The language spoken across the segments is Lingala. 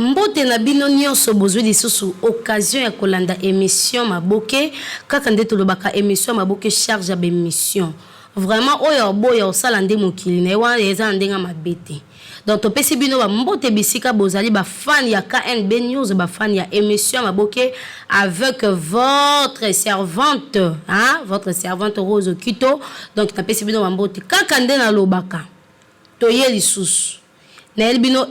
Mbote na bino nyonso, bozwi lisusu occasion ya kolanda émission Maboke. Kaka nde tolobaka, émission Maboke charge ya baémission vraiment oyo oboya osala nde mokili na ye wana eza na ndenge mabe te. Donc topesi bino bambote bisika bozali, bafan ya KNB News, bafan ya émission Maboke avec votre servante, hein, votre servante Rose Okito. Donc napesi bino bambote. Kaka nde nalobaka, toye lisusu, nayeli bino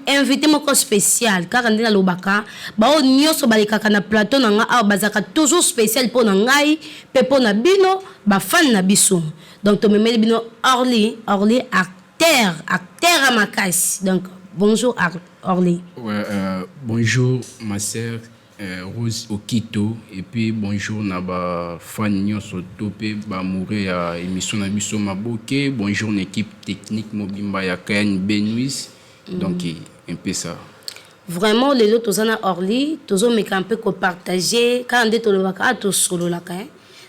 invité moko spécial. Kaka nde nalobaka, bao nyonso balekaka na plateau na nga awa bazalaka toujours spécial mpo na ngai mpe mpo na bino bafani na biso. Donc tomemeli bino Orly. Orly, acteur, acteur ya makasi. Donc bonjour Orly. Ouais, bonjour ma sœur Rose Okito, et puis bonjour na ba fan nyonso to mpe baamoureux ya émission na biso Maboke. Bonjour na équipe technique mobimba ya KNB News. Donc un peu ça. Vraiment, lelo toza na Orly, tozomeka mpe kopartage. Kaka nde tolobaka a tosololaka, hein?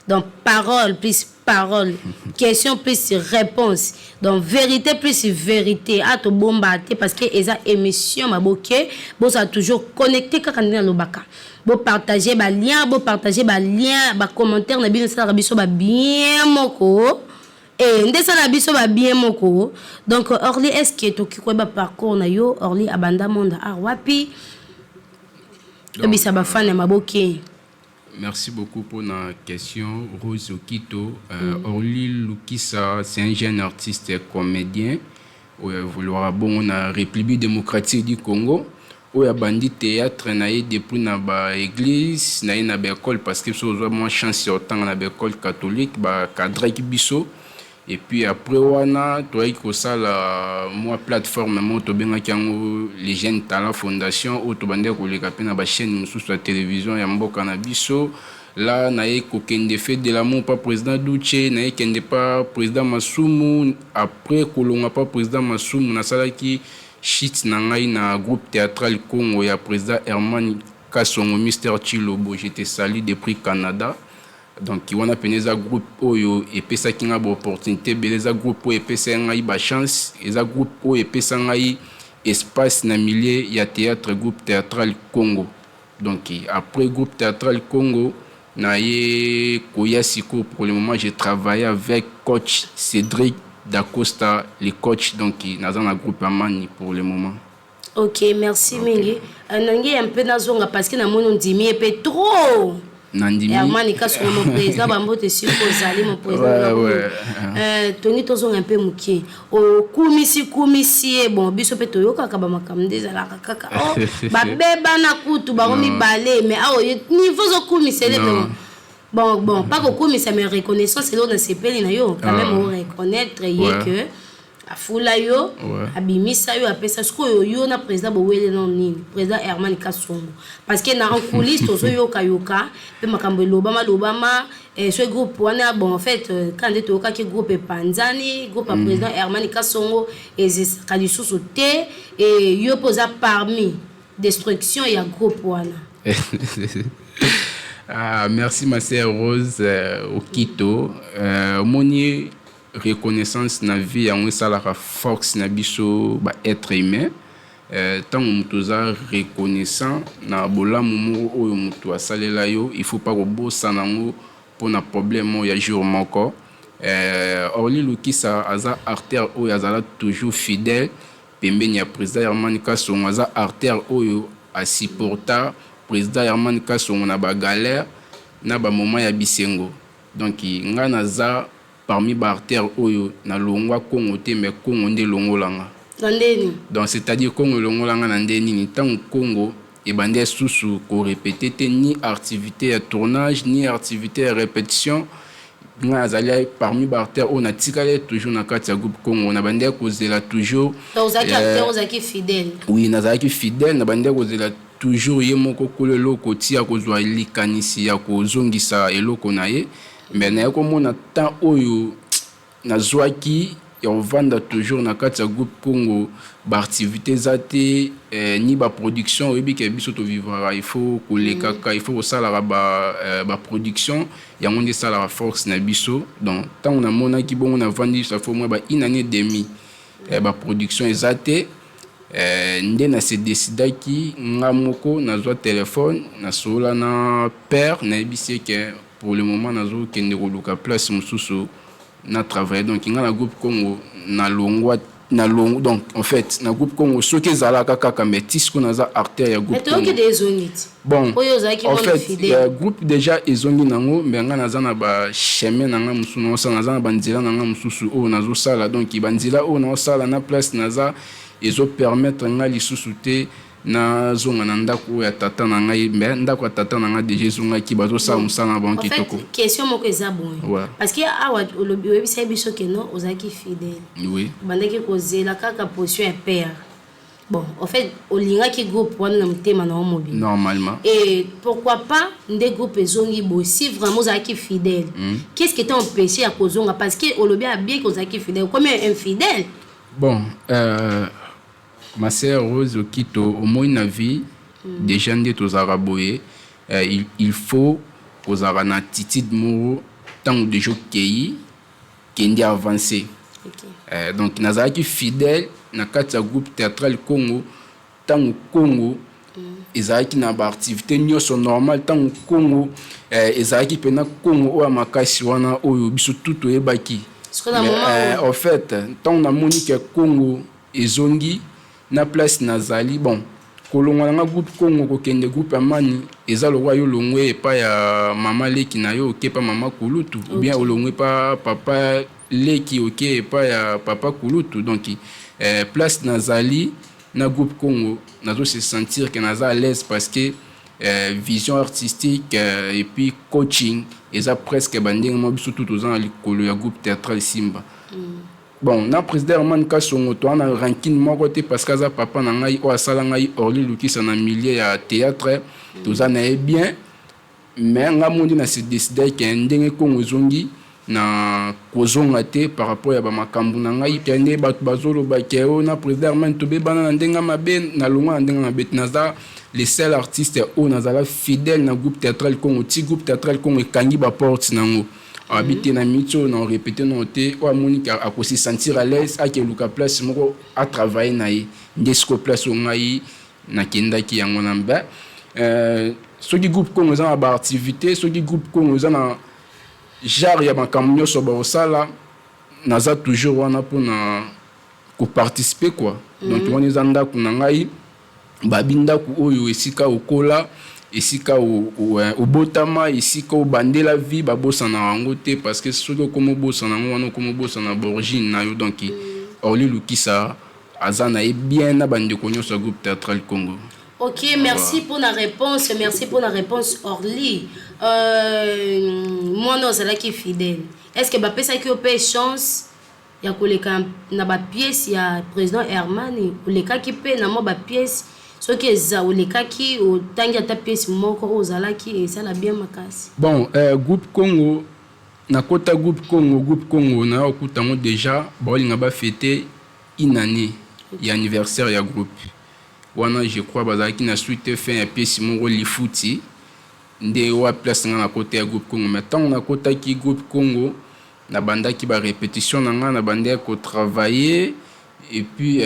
Donc parole plus parole, question plus réponse, donc vérité plus vérité. A tobomba te parce que eza émission Maboke. Bozala toujours connecté. Kaka nde nalobaka, bopartage balien, bopartage balien, bacommentaire na bino esalaka biso babien moko e nde esala biso babien moko. Donc Orly, est ce que tokoki koyeba parcours na yo? Orly abanda monde art wapi? Oyebisa bafani ya Maboke. Merci beaucoup pour la question, Rose Okito. Orly Lukisa, c'est un jeune artiste et comédien. Oyo bon na République démocratique du Congo. Oyo abandi théâtre na ye depuis na baéglise na ye, na baécole, parce que biso ozwa mwa chance ya otanga na baécole catholique, bacadraki biso. Et puis après wana, toyaki kosala mwa plateforme moko tobengaki yango Les Jeunes Talent Fondation, oyo tobandaki koleka mpe na bachaîne mosusu ya télévision ya mboka na biso. La naye kokende Fait de l'amour pa président Duche, naye kende pa président Masumu. Après kolongwa pa président Masumu, nasalaki chute na ngai na groupe théâtral Congo ya président Herman Kasongo, Mister Chilobo, je te salue depuis Canada. Donc wana pene eza groupe oyo epesaki ngai baopportunité ebele, eza groupe oyo epesaki ngai bachance, eza groupe oyo epesa ngai espace na milieu ya théâtre, groupe théâtral Congo. Donc après groupe théâtral Congo, naye koya sikoyo, pour le moment j'ai travaillé avec coach Cédric Dacosta, le coach. Donc naza na groupe Amani pour le moment. Ok, merci mingi. Nangi un peu nazonga parce que namoni ondimi ye mpe trop. Nandimi. Herman Kasongo, mon président, bambote siko ozali mon président. Tongi tozonga mpe moke, okumisi kumisi ye. Bon, biso mpe toyokaka bamakambo nde ezalaka kaka oh, babebana kutu bango mibale, mais awa niveau ozokumisa ele. Bon, pas kokumisa, mais reconnaissance. Eloko nasepeli na yo quand même, oreconnaître ye que afula yo, abimisa yo, apesa. Sikoyo yo na président bowele no nini, président Herman Kasongo? Parce que na en coulisse tozoyokayoka mpe makambo elobama lobama, soki groupe wana, bon, en fait, quand nde toyokaki groupe epanzani, groupe ya président Herman Kasongo ezesaka lisusu te, e yo mpe oza parmi destruction ya groupe wana. Ah, merci ma sœur Rose Okito. Omoni, reconnaissance na vie yango esalaka force na biso baêtre humain. Ntango moto oza reconnaissant na bolamu moko oyo moto asalela yo, il faut pas kobosana yango mpona problème oyo ya jour moko. Orly Lukisa aza acteur oyo azala toujours fidèle pembeni ya président Herman Kasongo, aza acteur oyo asupporta président Herman Kasongo na bagalère, na bamoment ya bisengo. Donc ngai naza parmi baacteur oyo nalongwa Kongo te, mais Kongo nde elongolanga. Na ndeni? Donc c'est-à-dire Kongo elongolanga na nde nini? Ntango Kongo ebandi lisusu korépéter te, ni activité ya tournage, ni activité ya répétition, ngai nazali parmi baacteur oyo natikali toujours na kati ya groupe Congo. Nabandi kozela toujours. Ozalaki acteur, ozalaki fidèle. Oui, nazalaki fidèle. Nabandi kozela toujours ye moko kolo eloko tia kozwa likanisi ya kozongisa eloko na ye. Mais naye komona temps oyo nazwaki ya kovanda toujours na kati ya groupe Congo, baactivité eza te, ni baproduction. Oyebi ke biso tovivraka, il faut kolekaka, il faut kosalaka baproduction, yango nde esalaka force na biso. Donc ntango namonaki bongo, navandi, ça fait au moins ba une année demi, baproduction eza te. Nde na se décidaki nga moko, nazwa telefone, nasolola na père, nayebisi ye ke pour le moment nazokende koluka place mosusu na travailler. Donc nga na groupe Congo nalongwa, nalongwa. Donc en fait, na groupe Congo soki ezalaka kaka, mais ti sikoyo naza acteur ya groupe Congo. Bon, en fait, groupe déjà ezongi nango, mais nga naza na bachemin na nga mosusu naosala, naza na banzela na nga mosusu oyo nazosala. Donc banzela oyo naosala na place naza ezopermettre nga lisusu te nazonga na ndako oyo ya tata na ngai. Mais ndako ya tata na ngai déjà ezongaki, bazosala mosala na bango kitoko. Question moko eza boye, parce que awa olobi, oyebisa biso ke non, ozalaki fidèle. Oui. Obandaki kozela kaka position ya père. Bon, en fait, olingaki groupe wana na motema na yo mobimba. Normalement. Et pourquoi pas nde groupe ezongi boye, si vraiment ozalaki fidèle, qu'est ce qui t'a empêché ya kozonga? Parce que olobi abieki ozalaki fidèle, combien infidèle? Bon, ma sœur Rose Okito, omoi na vie déjà nde tozalaka boye, il faut kozalaka na attitude moko. Ntango déjà okei, kende avance. Donc nazalaki fidèle na kati ya groupe théâtral Congo ntango Congo ezalaki na baactivité nyonso normal, ntango Congo ezalaki mpena Congo oyo ya makasi wana oyo biso tu toyebaki. Mais en fait, ntango namoni ke Congo ezongi na place nazali, bon, kolongwa nanga groupe Congo kokende groupe ya Mani eza lokwa yo olongwe epai ya mama leki na yo, oke epa mama kulutu, ou bien olongwe epa papa leki, oke epai ya papa kulutu. Donc place nazali na groupe Congo, nazo se sentir ke naza à l'aise, parce que vision artistique et puis coaching eza presque bandenge moko. Biso tu toza na likolo ya groupe théâtral Simba. Bon, na président Herman Kasongo toza na rancune moko te, parce que aza papa na ngai oyo asala ngai Orly Lukisa na milieu ya théâtre. Toza na ye bien, mais nga mondi na se décide ke ndenge Kongo ezongi, na kozonga te par rapport ya bamakambo na ngai, ke nde bato bazoloba ke oyo na président Herman tobebana na ndenge mabe. Nalongwa na ndenge mabe te. Naza le seul artiste oyo nazala fidèle na groupe théâtral Congo ti groupe théâtral Congo ekangi baporte nango. Abi te, na miniti oyo na orépété nano te. Oyo amoni akosi sentir à l'aise, akeluka place moko atravaille na ye. Nde sikoyo place oyo ngai nakendaki yango na mbe. Soki groupe Congo eza na baactivité, soki groupe Congo eza na genre ya makambo nyonso bakosala, naza toujours wana mpona koparticiper quoi. Donc wana eza ndako na ngai. Babi ndako oyo esika okola, esika obotama, esika obandela vie, babosana yango te, parce que soki okoma obosana yango wana, okoma obosana baorigine na yo. Donc Orly Lukisa aza na ye bien na bandeko nyonso ya groupe théâtral Congo. Ok, merci pour la réponse. Merci pour la réponse, Orly. Moi, non, c'est fidèle. Est-ce que bapesaki yo mpe chance ya koleka na bapièce ya président Herman? Olekaki mpe na mwa bapièce? Soki eza olekaki, otangi ata pièce moko oyo ozalaki, esala bien makasi. Bon, groupe Congo, nakota groupe Congo, groupe Congo naya kokuta yango déjà baolinga bafêter une année ya anniversaire ya groupe wana. Je crois bazalaki na suite fin ya pièce moko Lifuti, nde wa place nga nakota ya groupe Congo. Mais ntango nakotaki groupe Congo, nabandaki barépétition na nga, nabandaki kotravailler, et puis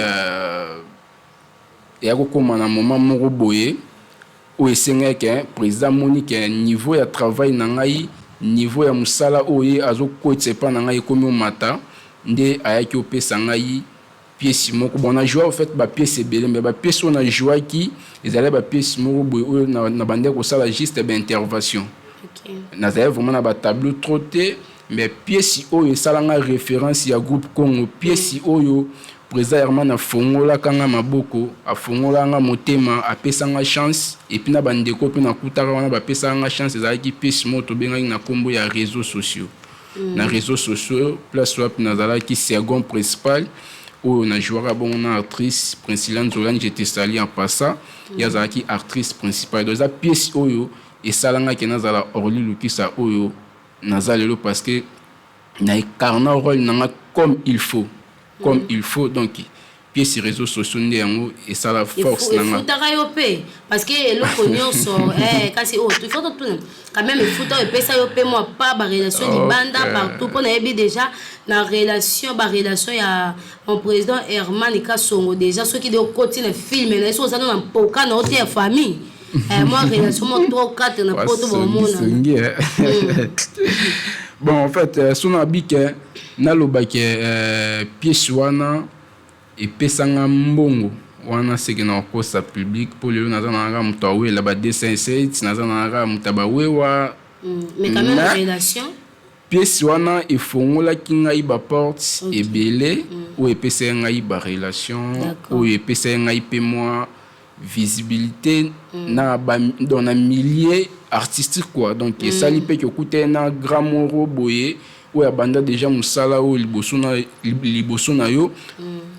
eya kokóma na moment moko boye oyo esengaki président amoni ke niveau ya travail na ngai, niveau ya mosala oyo ye azokotisa epa na ngai ekomi omata, nde ayaki opesa ngai pièce moko. Bon, na joua au fait bapièce ebele, mais bapièce oyo na jouaki ezali bapièce moko boye oyo na bandaki kosala juste baintervention. Nazali vraiment na batableau trop te, mais pièce oyo esalanga référence ya groupe Congo, pièce oyo président Herman afongolaka nga maboko, afongolaka nga motema, apesanga chance, et puis na bandeko mpe nakutaka wana bapesaka nga chance, ezalaki pièce moko tobengaki na nkombo ya Réseaux sociaux. Na Réseaux sociaux, place wapi nazalaki second principal, oyo najouaka bongo na actrice Princilla Nzolani, je te salue en passant. Ye azalaki actrice principale. Donc eza pièce oyo esalangaki nazala Orly Lukisa oyo naza lelo, parce que na incarna rôle nanga comme il faut, comme il faut. Donc Pièce réseaux sociaux nde yango esala force na nga. Efutaka yo mpe, parce que eloko nyonso kasi oyo il faut totuna quand même, efuta oyo epesa yo mpe mwa pa barelation libanda partout, mpo nayebi déjà na relation, barelation ya mon président Herman Kasongo déjà. Soki de okoti na film na ye, soki oza no na mpoka na yo te ya famille, mwa relation mo 3 4 na poto baomona. Bon, en fait, so nabi ke nalobaki pièce wana epesanga mbongo wana, seke na kokosa public, mpo lelo naza na kaka moto awela ba 207, naza na kaka moto abawewa. Mais quand même relation. Pièce wana efongolaki ngai baporte ebele oyo epesaki ngai barelation, oyo epesaki ngai mpe mwa visibilité na ba, donc na milieu artistique quoi. Donc esali mpe ke okutani na grand moro boye oyo abanda déjà mosala oyo liboso na yo,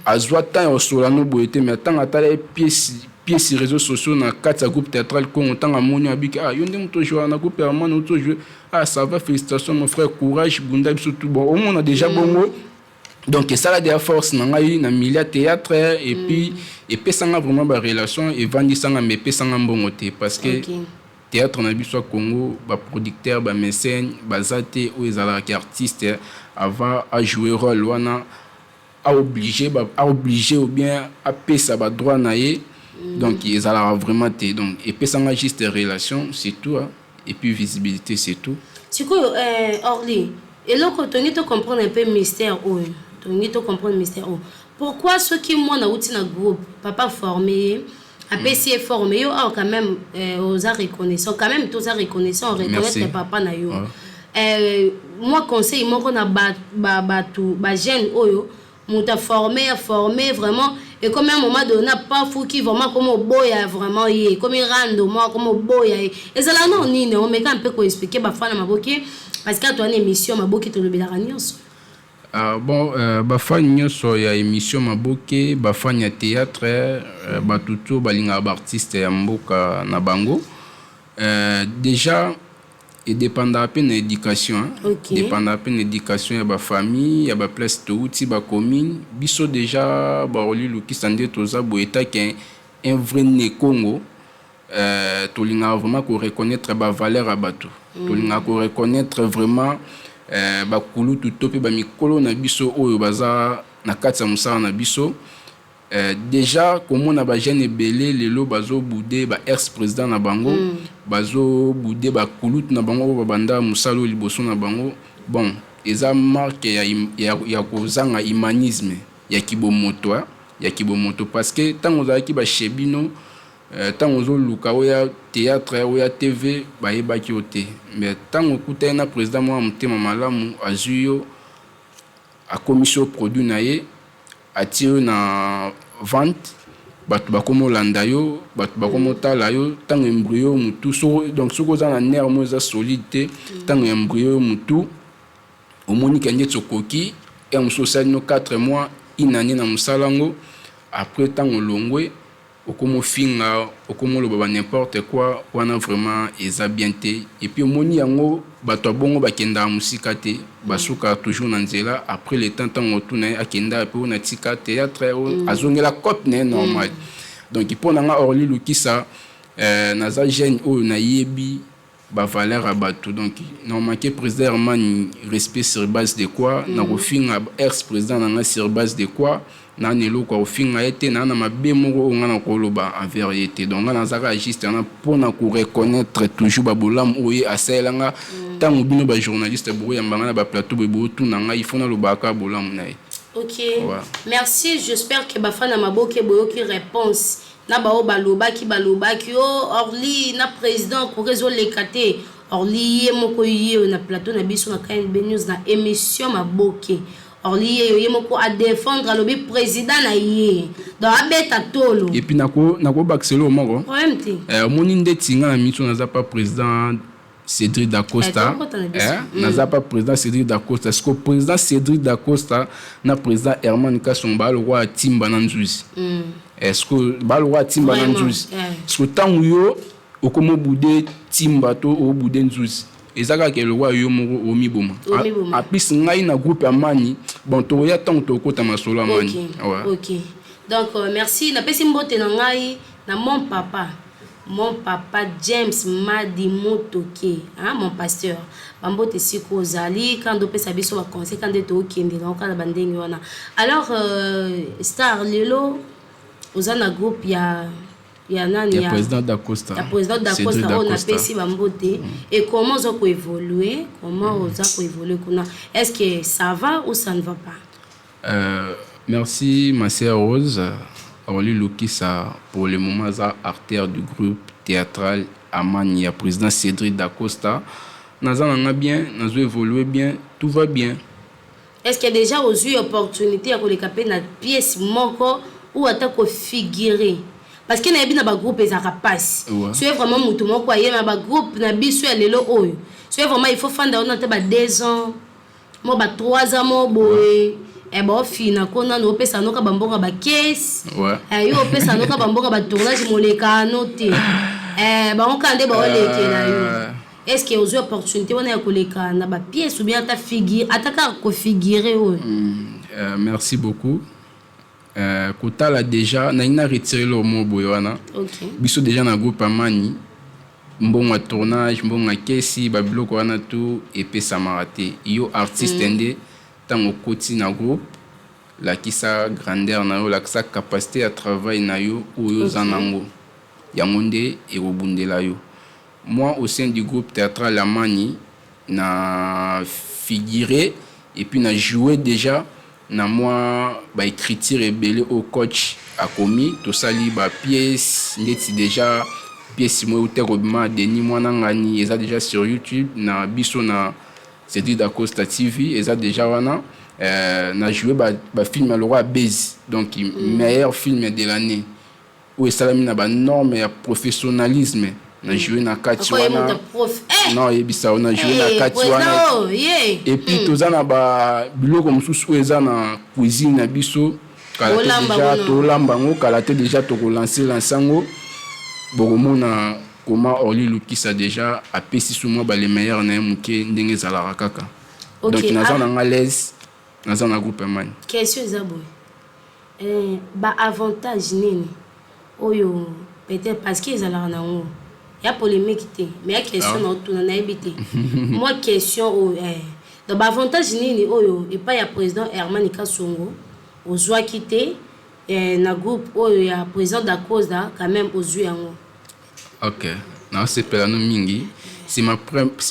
azwa temps ya kosola no boye te, mais ntango atala ye pièce réseaux sociaux na kati ya groupe théâtral Congo, ntango amoni, abiki: "Ah, yo nde moto ojouer na groupe ya mwana oto jouer. Ah, ça va, félicitations mon frère, courage, bunda biso tout." Bon, omona déjà bongo. Donc esala déjà force na ngai na milieu théâtre et puis epesanga vraiment barelation, evandisanga, mais epesanga mbongo te, parce que théâtre na biso ya Congo, baproducteur, bamécène baza te. Oyo ezalaka artiste avant ajouer rôle wana, aoblige ou bien apesa badroit na ye. Donc ezalaka vraiment te. Donc epesanga juste relation, c'est tout, hein. Et puis visibilité, c'est tout. Sikoyo, Orly, eloko tongi tocomprendre un peu mystère oyo, tongi tocomprendre mystère oyo: pourquoi soki mwana auti na groupe, papa forme ye, apesi ye forme, yo awa quand même oza reconnaissant quand même, toza reconnaissant, reconnaître papa na yo, moi conseil moko na bato bajeune oyo moto aforme, aforme vraiment, et comme un moment donné apafuki vraiment, comme oboya vraiment ye, comme rando moko, comme oboya ye, ezala no nini? Omeka mpe koexpliquer bafana maboki, parce que atowana émission maboki, tolobelaka nyonso. Bon, bafani nyonso ya émission Maboke, bafani ya théâtre, bato to balingaka baartiste ya mboka na bango, déjà edépendaka mpe na éducation, hein? Dépendaka mpe na éducation ya bafamille, ya baplace touti, bacommune. Biso déjà baOrly Lukisa, nde toza boye, etake un vrai ne Congo, tolingaka vraiment koreconnaître bavaleur ya bato, tolingaka koreconnaître vraiment bakulutu to mpe bamikolo na biso oyo baza na kati ya mosala na biso. Déjà komona bajeune ebele lelo bazobude ba ex président na bango, bazobude bakulutu na bango oyo babanda mosala oyo liboso na bango, bon, eza marque ya kozanga humanisme, ya kibomoto, ya kibomoto, parce que ntango ozalaki bashebino, ntango ozoluka oya théâtre, oya TV, bayebaki yo te. Mais ntango okutani na président moko ya motema malamu, azwi yo, akomisi yo produit na ye, atie yo na vente, bato bakómi olanda yo, bato bakómi otala yo. Ntango embryo motu, donc soki oza na nerf mo eza solide te, ntango embryo motu omoni ke ndeti okoki ya mosusu, osali no 4 mois, une année na mosala yango, après ntango olongwe, okomi ofinga, okomi oloba ba n'importe quoi, wana vraiment eza bien te. Et puis omoni yango, bato ya bongo bakendaka mosika te, basukaka toujours na nzela. Après le temps, ntango otuna ye, akendaka mpe oyo natika théâtre, azongela cope na ye normal. Donc mpo na nga Orly Lukisa, naza jeune oyo nayebi bavaleur ya bato. Donc normalement président Herman, respect sur base de quoi? Nakofinga ex président na nga sur base de quoi? Naa na eloko ya kofinga ye te, naa na mabe moko oyo nga na koloba envers ye te. Donc nga nazalaka juste wana mpona koreconnaître toujours babolamu oyo ye asalelanga. Ntango bino bajournaliste bokoyamba nga na baplateau boye, bootuna ngai, il faut nalobaka bolamu na ye. Ok, ouais. Merci. J'espère que bafana maboke boyoki réponse na bao balobaki o Orly na président koki ezoleka te. Orly ye moko ye oyo na plateau na biso na KNB News, na émission Maboke, Orly ye oyo ye moko adéfendre, alobi président na ye, donc abeta tolo. Et puis nakobakisa eloko moko. Problème te. Omoni ndeti nga na miso, naza pa président Cédric Dacosta, naza pa président Cédric Dacosta. Siko président Cédric Dacosta na président Herman Kasongo balokwa atimba na nzuzi. Est-ce que balokwa atimba na nzuzi? Siko ntango yo okomi obude timba to obude nzuzi, eza kaka eloko yo moko omiboma. Aplis ngai na groupe ya mani, bon, tokoya ntango tokokota masolo ya mani. Ouais. Ok. Donc merci, napesi mbote na ngai na mon papa James Madi Motoke, hein, mon pasteur. Bambote esika ozali, kandi opesa biso baconseil, kandi tookende nango kaka na bandenge wana. Alors star, lelo oza na groupe ya nani? Ya président Dacosta. Ya président Dacosta oyo napesi bambote. Et comment oza koévoluer, comment oza koévoluer kuna? Est ce que ça va ou ça ne va pas? Merci, ma sœur Rose. Orly Lukisa, pour le moment, aza acteur du groupe théâtral Amani ya président Cédric Dacosta. Naza nanga bien, nazo évoluer bien, tout va bien. Est ce que déjà ozwi opportunité ya koleka mpe na pièce moko ou ata kofigurer? Parce que nayebi na bagroupe ezalaka mpasi. Soki vraiment motu moko aye na bagroupe na biso ya lelo oyo, soki vraiment il faut fanda wana ata ba 2 ans mo, ba 3 ans mo boye, baofina ko nano opesa noka bambongo bakese. Yo opesa noka bambongo batournage, molekano te, bango kaka nde baolekela yo. Est ce que ozwi opportunité wana ya koleka na bapièce ou bien ata figure, ata kaka kofigurer oyo? Merci beaucoup. Kotala déjà, nalingi na retire lo mo boye wana. Biso déjà na groupe Amani, mbongo ya tournage, mbongo ya kesi, babiloko wana tu epesamaka te. Yo artiste nde ntango okoti na groupe, lakisa grandeur na yo, lakisa capacité ya travail na yo oyo oza nango, yango nde ekobundela yo. Moi, au sein du groupe théâtral Amani, na figuré et puis na joué déjà na mwa baécriture ebele oyo coach akomi. Tosali bapièce ndeti déjà pièce moko euta kobima, Denis Mwana Ngani, eza déjà sur YouTube na biso na Cédric Dacosta TV, eza déjà wana. Na joué bafilm ba ya Lokwa Base, donc meilleur film de l'année oyo esalami na banorme ya professionnalisme. Na joué na kati wana, na oyebisa, na joué na kati wana. Et puis toza na biloko mosusu oyo eza na cuisine na biso kala te, déjà tolamba yango kala te, déjà tokolancer lance yango. Bokomona comment Orly Lukisa déjà apesi so mwa bale meilleur na ye moke, ndenge ezalaka kaka. Donc naza na nga l'aise, naza na groupe Amani. Question eza boye: baavantage nini oyo, peut-être parce que ezalaka nango ya polémique te, mais ya question na otuna, nayebi te mwa question oyo, donc baavantage nini oyo epai ya président Herman Kasongo ozwaki te, na groupe oyo ya président Dacosta quand même ozwi yango? Ok, naosepela no mingi. C'est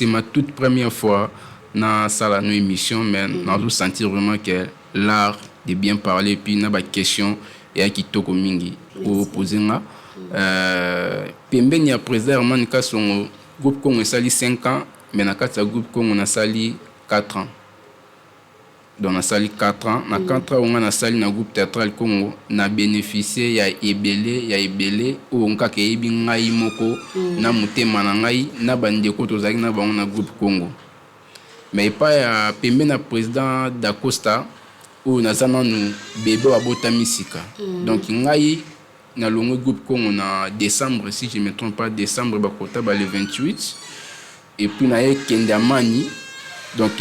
ma toute première fois nasala no émission, mais nazosentir vraiment que l'art de bien parler, puis na baquestion eya kitoko mingi oyo pose nga. Pembeni ya président Herman Kasongo, groupe Congo esali 5 ans, mais na kati ya groupe Congo nasali 4 ans. Donc nasali 4 ans. Na 4 ans oyo nga nasali na groupe théâtral Congo, na bénéficie ya ebele, ya ebele oyo kaka eyebi ngai moko na motema na ngai na bandeko tozalaki na bango na groupe Congo. Mais epai ya pembeni ya président Dacosta oyo, naza nanu bebe oyo abotami sika. Donc ngai nalongwe groupe Congo na décembre, si je me trompe pas, décembre bakota ba le 28, et puis naye kende Amani. Donc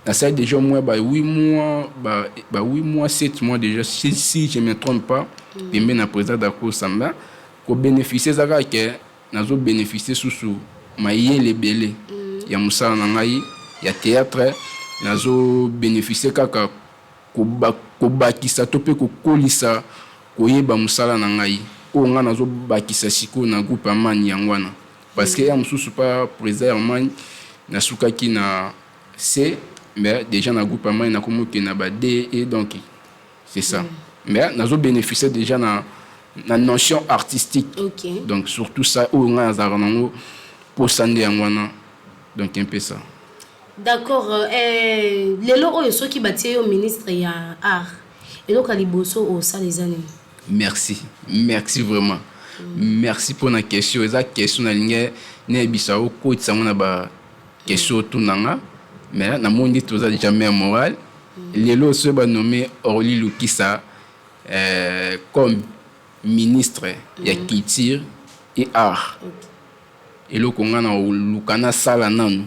nasali déjà moins ba 8 mois, ba 8 mois, 7 mois déjà, si je me trompe pas, pembeni na président Dacosta. Mba kobénéficie eza kaka ke nazobénéficie susu mayele ebele ya mosala na ngai ya théâtre. Nazobénéficie kaka kobakisa to mpe kokolisa koyeba mosala na ngai oyo ngai nazobakisa sikoyo na groupe Amani, yango wana. Parce que ya mosusu pa président Herman nasukaki na C, mais déjà na groupe Amani nakomi okende na ba D, et donc c'est ça. Mais nazobénéficie déjà na notion artistique. Donc surtout ça oyo ngai nazalaka nango mposa nde yango wana. Donc un peu ça. D'accord. Lelo oyo soki batie yo ministre ya art, eloko ya liboso osala eza nini? Merci, merci vraiment, merci mpona question. Eza question nalingi nayebisa, okotisa yango na baquestion otuna nga, mais namoni nde toza déjà mare moral. Lelo soki banome Orly Lukisa comme ministre ya culture et art, eloko nga na oluka nasala nanu,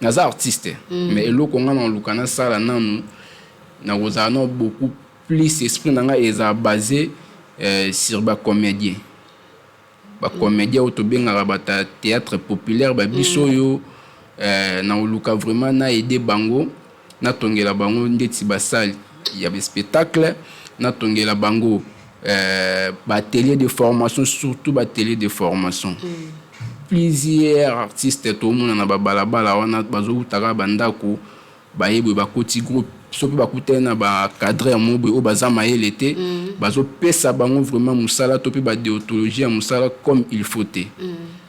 naza artiste, mais eloko nga na oluka nasala nanu, nakozala na beaucoup plus esprit na ngai ezala basé sur bacomédien, bacomédien oyo tobengaka bato ya théâtre populaire, babiso oyo na koluka vraiment na aider bango, natongela bango ndeti basale ya baspectacle, natongela bango baatelier de formation, surtout baatelier de formation. Plusieurs artistes tomona na babalabala wana bazowutaka bandako, baye boye, bakoti groupe, so mpe bakutani na bacadre moko boye oyo baza mayele te, bazopesa bango vraiment mosala to mpe badéontologie ya mosala comme il faut te.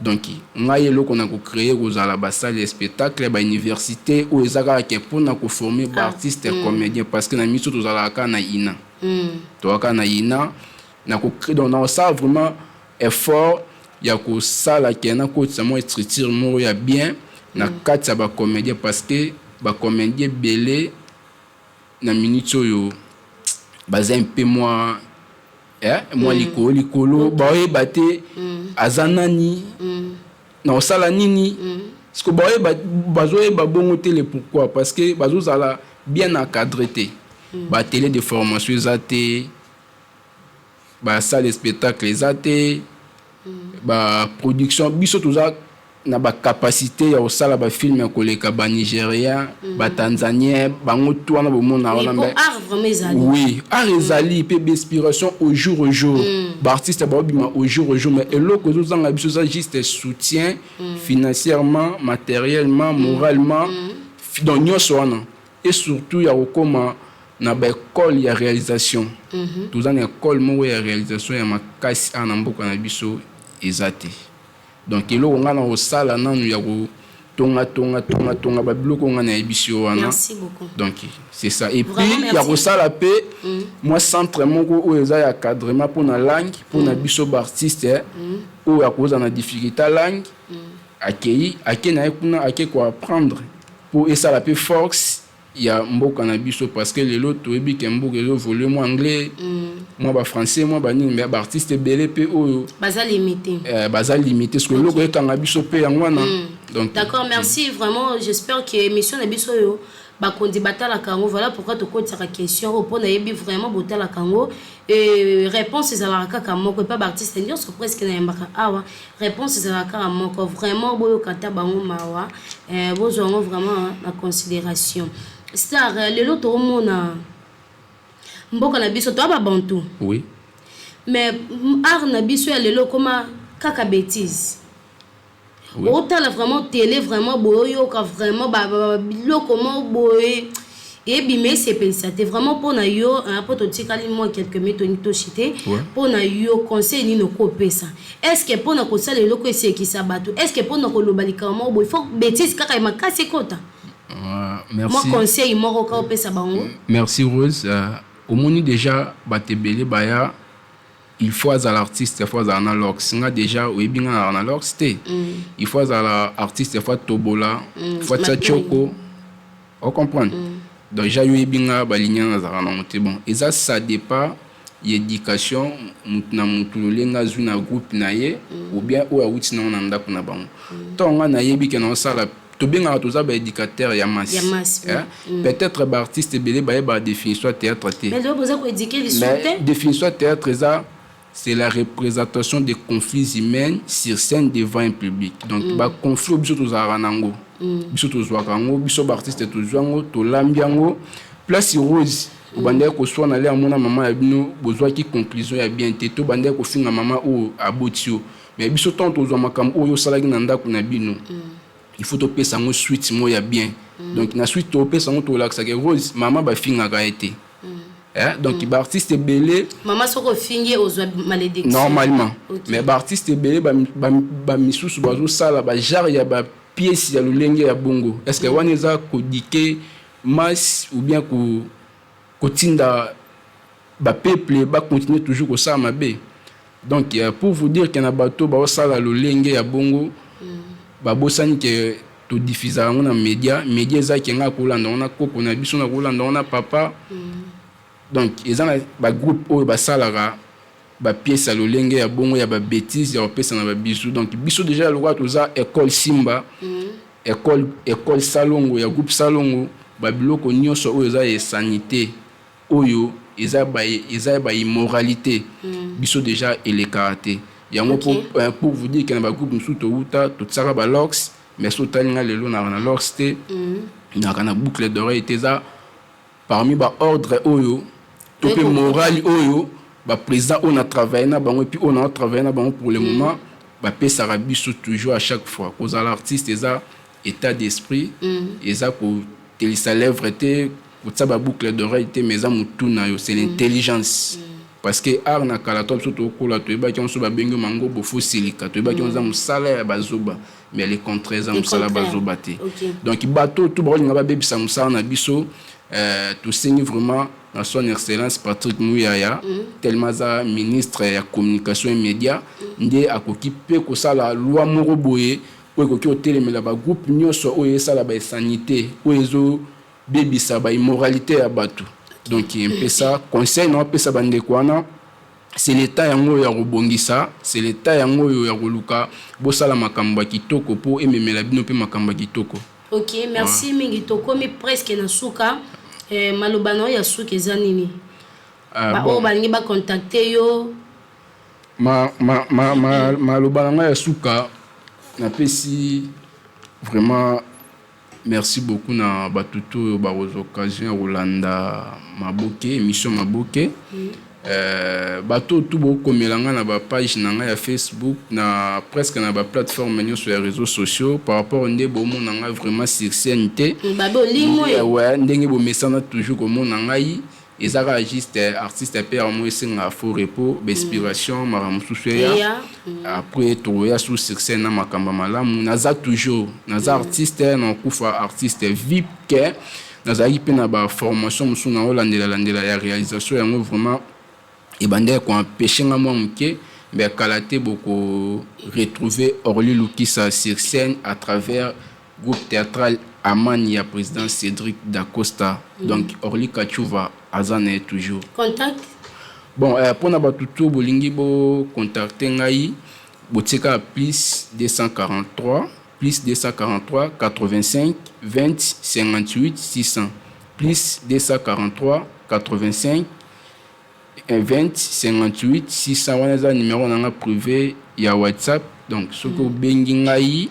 Donc ngai eloko na kocréer kozala basale ya spectacle, bauniversité oyo eza kaka ke mpona koformer baartiste comédien, parce que na miso tozalaka kaka na ina, tozalaka na ina na kocréer. Donc na kosala vraiment effort ya kosala ke nakotisa mwa structure moko ya bien na kati ya bacomédien, parce que bacomédien ebele na minute oyo baza mpe mwa mwa likolo likolo, baoyeba te aza nani, na kosala nini, parce que baoyeba, bazoyeba bongo te. Le pourquoi? Parce que bazozala bien encadré te. Baatelier de formation eza te, basale spectacle eza te, baproduction. Biso toza na bacapacité ya kosala bafilme ya koleka banigérien, batanzanien, bango tu wana bomona wana. Oui, art ezali mpe bainspiration au jour au jour, baartiste baobima au jour au jour, mais eloko ezozanga biso eza juste soutien financièrement, matériellement, moralement, donc nyonso wana, et surtout ya kokóma na baekole ya réalisation. Toza na ekole moko ya réalisation ya makasi awa na mboka na biso eza te. Donc eloko ngai na kosala nanu ya kotonga, tonga, tonga, tonga babiloko ngai nayebisi yo wana. Donc c'est ça. Et puis ya kosala mpe mwa centre moko oyo eza ya encadrement mpona langue, mpona biso baartiste oyo akozala na difficulté langue, akei, ake na ye kuna, ake koapprendre mpo esala mpe force ya mboka na biso, parce que lelo toyebi ke mboka ezoévoluer, mwa anglais, mwa bafrançais, mwa banini, mais baartiste ebele mpe oyo baza limité. Baza limité, parce que eloko ekanga biso mpe yango wana. Donc d'accord, merci vraiment. J'espère que émission na biso oyo bakonzi batalaka yango. Voilà pourquoi tokotisaka question oyo, mpo nayebi vraiment botalaka yango. Réponse ezalaka kaka moko epa baartiste nyonso presque nayambaka awa, réponse ezalaka kaka moko. Vraiment boyoka ta bango mawa, bozwa yango vraiment na considération. Star, lelo toomona mboka na biso toya babantu, mais art na biso ya lelo ekoma kaka bétise. Otala vraiment télé, vraiment boye, oyoka vraiment biloko moko boye ebima, esepelisa te vraiment. Mpo na yo, mpo totikali mwa quelque minutes, tolingi toshi te, mpo na yo conseil nini okopesa? Est ce que mpona kosala eloko esekisa bato, est ce que mpona koloba likambo moko boye, faut bétise kaka makasi ekota? Merci. Mwa conseil moko ka opesa bango. Merci Rose. Omoni déjà bato ebele baya, il faut azala artiste, il faut azala na locks. Nga déjà oyebi nga nazala na locks te. Il faut azala artiste, il faut atobola, il faut atia tioko, ocomprendre. Déjà yo oyebi nga balinia nazalaka nango te. Bon, eza ça dépend ya éducation mutu na mutu, lolenge azwi na groupe na ye ou bien oyo awuti nango na ndako na bango. Ntango nga nayebi ke naosala, tobengaka toza baéducateur ya masse. Ya masse. Peut-être baartiste ebele bayeba définition ya théâtre te. Mais lelo boza koéduquer lisusu Mais te. définition ya théâtre eza, c'est la représentation des conflits humains sur scène devant un public. Donc baconflit oyo biso tozalaka nango, biso tozwaka yango, biso baartiste tozwa yango, tolambi yango. Place Rose obandaki koswana le amona mama ya bino, bozwaki conclusion ya bien te, to bandaki kofinga mama oyo aboti yo. Mais biso ntango tozwa makambo oyo osalaki na ndako na bino, il faut topesa yango suite moko ya bien. Donc na suite topesa yango, tolakisaka Rose mama bafingaka ye te. Donc baartiste ebele Mama soki ofingi, ozwa malédiction. Normalement. Mais baartiste ebele bamisusu bazosala bagenre ya bapièce ya lolenge ya bongo. Est ce que wana eza koéduquer masse ou bien kotinda bapeuple bacontinue toujours kosala mabe? Donc pour vous dire ke na bato baosala lolenge ya bongo, babosani ke todiffusaka yango na média. Média eza ke nga kolanda yango na koko na biso, na kolanda yango na papa. Donc eza na bagroupe oyo basalaka bapièce ya lolenge ya bongo, ya babétise, ya kopesa na babisu. Donc biso déjà lokola toza école Simba, école Salongo ya groupe Salongo, babiloko nyonso oyo eza ya sanité oyo. eza ba immoralité. Biso déjà elekaka te. Yango pour vous dire que na ba groupe mosusu touta totiaka ba locks, mais so otali nga lelo, naka na locks te, naka na boucle d'oreille te. Eza parmi ba ordre oyo to mpe morale oyo baprésident oyo na travaille na bango, et puis oyo na travaille na bango pour le moment, bapesaka biso toujours à chaque fois. Kozala artiste eza état d'esprit, eza kotelisa lèvre te, kotia baboucle d'oreille te, mais eza motu na yo, c'est l'intelligence. Parce que art na kala to biso tokola, toyebaki yango so babengi mango bofo silika, toyebaki yango eza mosala ya bazoba, mais le contraire, eza mosala bazoba te. Donc bato to bakolinga babebisa mosala na biso, tosengi vraiment na Son Excellence Patrick Muyaya, tellement aza ministre ya Communication et Média, nde akoki mpe kosala loi moko boye oyo ekoki kotelemela bagroupe nyonso oyo esala bainsanité, oyo ezobebisa baimmoralité ya bato. Donc mpesa conseil na opesa bandeko wana, c'est l'état yango oyo ya kobongisa, c'est l'état yango oyo ya koluka bosala makambo ya kitoko mpo ememela bino mpe makambo ya kitoko. Ok, merci mingi. Tokomi presque na suka. Maloba na oyo ya suka eza nini? Baoyo balingi bacontacte yo? Maloba na ngai ya suka, napesi vraiment merci beaucoup na bato to oyo bakozwa occasion ya kolanda Maboke, émission Maboke. Bato tu bokomela ngai na bapage na ngai ya Facebook, na presque na baplateforme nyonso ya réseaux sociaux, par rapport nde bomona ngai vraiment sur scène te. Ouais, ndenge bomesana toujours komona ngai, eza kaka juste artiste mpe yango esengaka faux repos, bainspiration, makambo mosusu eya, après tokoya sur scène na makambo malamu. Naza toujours, naza artiste, nakokufa artiste vu que nazalaki mpe na baformation mosusu na olandela-landela ya réalisation. Yango vraiment ebandaki koempêche nga mwa moke, mais kala te boko retrouver Orly Lukisa sur scène à travers groupe théâtral Amani ya président Cédric Dacosta. Donc Orly Kachuva aza na ye toujours. Contact? Bon, mpona bato to bolingi bocontacte ngai, botika plus 243, plus 243 85 20 58 600, plus 243 85 20 58 600. Wana eza numéro na nga privé ya WhatsApp. Donc soki obengi ngai,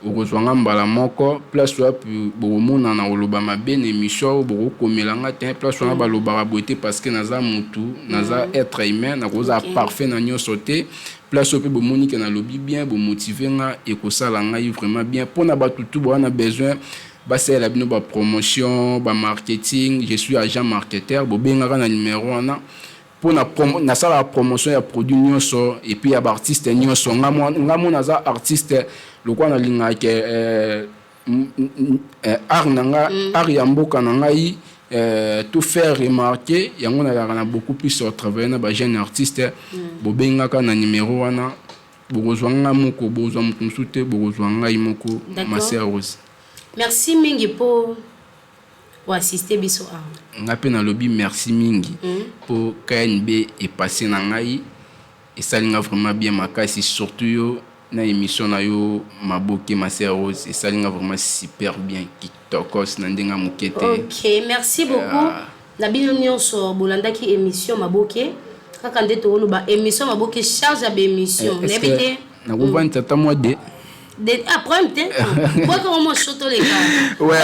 okozwa nga mbala moko. Place wapi bokomona na koloba mabe na émission oyo, bokokomela nga te. Place wana balobaka boye te, parce que naza motu, naza être humain, nakozala parfait na nyonso te. Place oyo mpe bomoni ke nalobi bien, bomotive nga, ekosala ngai vraiment bien. Mpona bato tu boza na besoin basalela bino bapromotion, bamarketing, je suis agent marketeur. Bobengaka na numéro wana mpona nasalaka promotion ya produit nyonso et puis ya baartiste nyonso. Nga mo naza artiste, lokola nalingaka art na nga, art ya mboka na ngai, tout faire remarquer yango, nalaka na beaucoup plus travailler na bajeune artiste. Bobengaka na numéro wana, bokozwa nga moko, bokozwa moto mosusu te, bokozwa ngai moko, ma sœur Rose. Merci mingi mpo oassiste biso awa. Nga mpe nalobi merci mingi mpo KNB epasse na ngai, esali nga vraiment bien makasi, surtout yo na émission na yo Maboke, ma sœur Rose, esali nga vraiment super bien, kitokos na ndenge ya moke te. Ok, merci beaucoup na bino nyonso bolandaki émission Maboke. Kaka nde tokoloba, émission Maboke, charge ya baémission, nayebi te. Nakovandisa ata mwa de Ah, problème te, bwaka mwa so toleka. Ouais,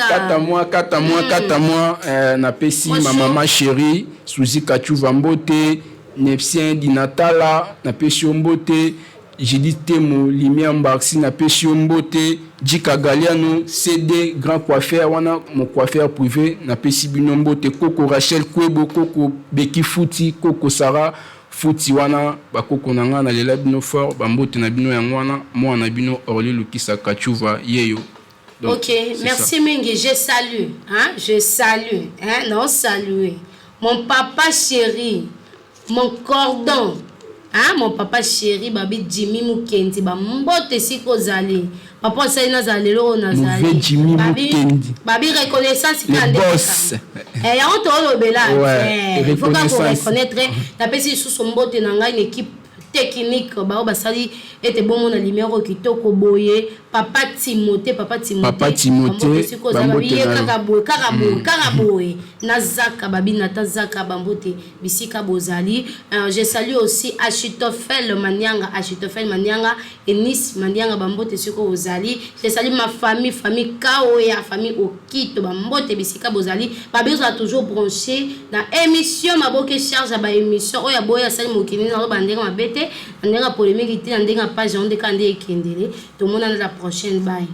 kata mwa, kata mwa, kata mwa. Napesi ma mama chérie Suzi Kachuva mbote, Nepsien Dinatala, napesi yo mbote, Judith Temo Lumière Mbarsi, napesi yo mbote, Jika Galiano CD grand coiffeur wana, mon coiffeur privé, napesi bino mbote, koko Rachel Kwebo, koko Beki Futi, koko Sara Futi, wana bakoko na ngai, nalela bino fort. Bambote na bino yango wana, mwana na bino Orly Lukisa Kachuva yeyo. Donc, ok, merci mingi. Je salue, hein, je salue, hein, non, salue mon papa chéri, mon cordon, hein, mon papa chéri babi Jimmy Mukendi, bambote esika ozali papa, osali nazala lelo oyo nazali. Babi reconnaissance. Kaka yango toolobela, faut kaka koreconnaître. Napesi lisusu mbote na ngai na équipe. Technique bao basali ete bomona lumière oyo kitoko boye. Papa Timothée, papa Timothée, Papa Timothée, bambote sikoyo oza bambote babi ye na yo. Kaka boye, kaka boye, kaka boye na zaka babi nata zaka bambote bisika bozali. Je salue aussi Achitophel Manianga, Achitophel Manianga, Enis Manianga, bambote sikoyo ozali. Je salue ma famille, famille Kaoya, famille Okito, bambote bisika bozali. Babi ozala toujours branché na émission Maboke Charge ya ba émission oyo aboyi asali mokili. Naloba ndenge mabe te, na ndenge ya polémique te, na ndenge ya page yango nde kaka nde ekendele. Tomonana la prochaine, bye.